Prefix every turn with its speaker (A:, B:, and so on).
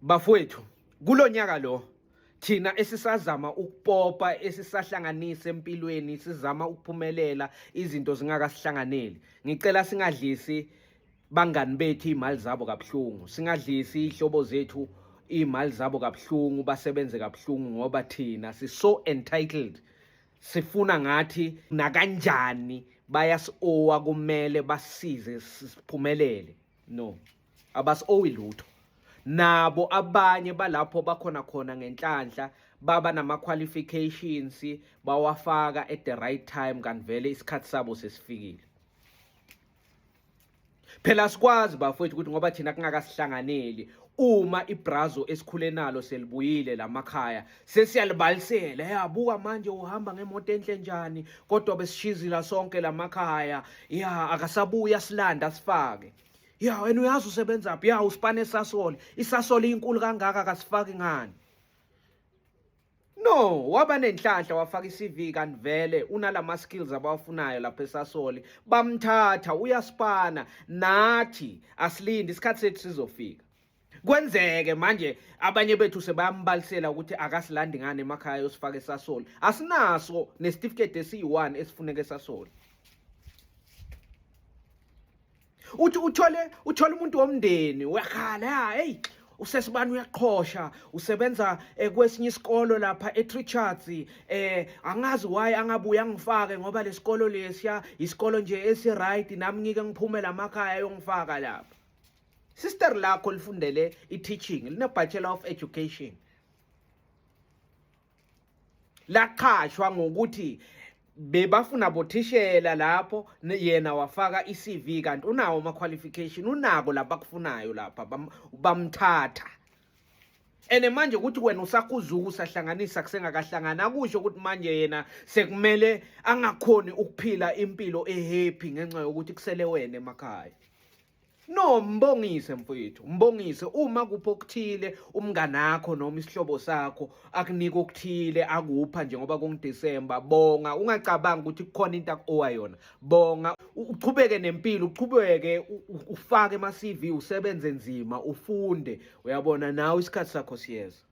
A: Bafowethu, kulonyaka lo thina esisazama ukupopa, esisahlanganisa empilweni, sizama ukuphumelela, izinto zingakasihlanganeli. Ngicela singadlisi bangani bethu iy'mali zabo kabuhlungu, singadlisi iy'hlobo zethu iy'mali zabo kabuhlungu, basebenze kabuhlungu ngoba thina si-so entitled, sifuna ngathi nakanjani bayasi-owa, kumele basisize siphumelele. No, abasi-owi lutho. Nabo abanye balapho bakhona khona ngenhlanhla baba nama-qualifications, bawafaka at the right time, kanti vele isikhathi sabo sesifikile. Phela sikwazi bafowethu ukuthi ngoba thina kungakasihlanganeli, uma ibrazo esikhule nalo selibuyile lamakhaya, sesiyalibalisela, ya buka manje uhamba ngemoto enhle njani, kodwa besishizila sonke lamakhaya, ya akasabuya silanda sifake. Ya wena uyazi usebenzaphi, ya usipane eSasol, iSasol inkulu kangaka akasifaki ngani? No, waba nenhlanhla wafaka iCV, kanti vele unalama skills abawafunayo lapha eSasoli, bamthatha uyaspana. Nathi asilindi, isikhathi sethu sizofika. Kwenzeke manje abanye bethu sebayambalisela ukuthi akasilandi ngane emakhaya yosifaka eSasoli, asinaso nesitifiketi esiyi-1 esifuneka eSasoli. Uthi uthole umuntu womndeni uyakhala, hey, usesibani uyaqhosha, usebenza kwesinye isikolo lapha eTrichards, angazi why angabuya angifake, ngoba lesikolo lesiya isikolo nje esi right, nami ngike ngiphume lamakhaya yongifaka lapha. Sister lakho lifundele i-teaching, line Bachelor of Education, laqhashwa ngokuthi bebafuna bothishela lapho, yena wafaka i-CV, kanti unawo ama-qualification, unako lapha akufunayo lapha, bamthatha. Ene manje ukuthi wena usakuzuka usahlanganisa kusengakahlangani, akusho ukuthi manje yena sekumele angakhoni ukuphila impilo ehappy ngenxa yokuthi kusele wena emakhaya. No, mbongise mfowethu, mbongise uma kupho okuthile umnganakho noma isihlobo sakho akunika okuthile, akupha njengoba kunguDisemba, bonga, ungacabangi ukuthi kukhona into akuowa yona. Bonga, uchubeke nempilo, uchubeke ufake ama-CV, usebenze nzima, ufunde, uyabona nawe isikhathi sakho siyeza.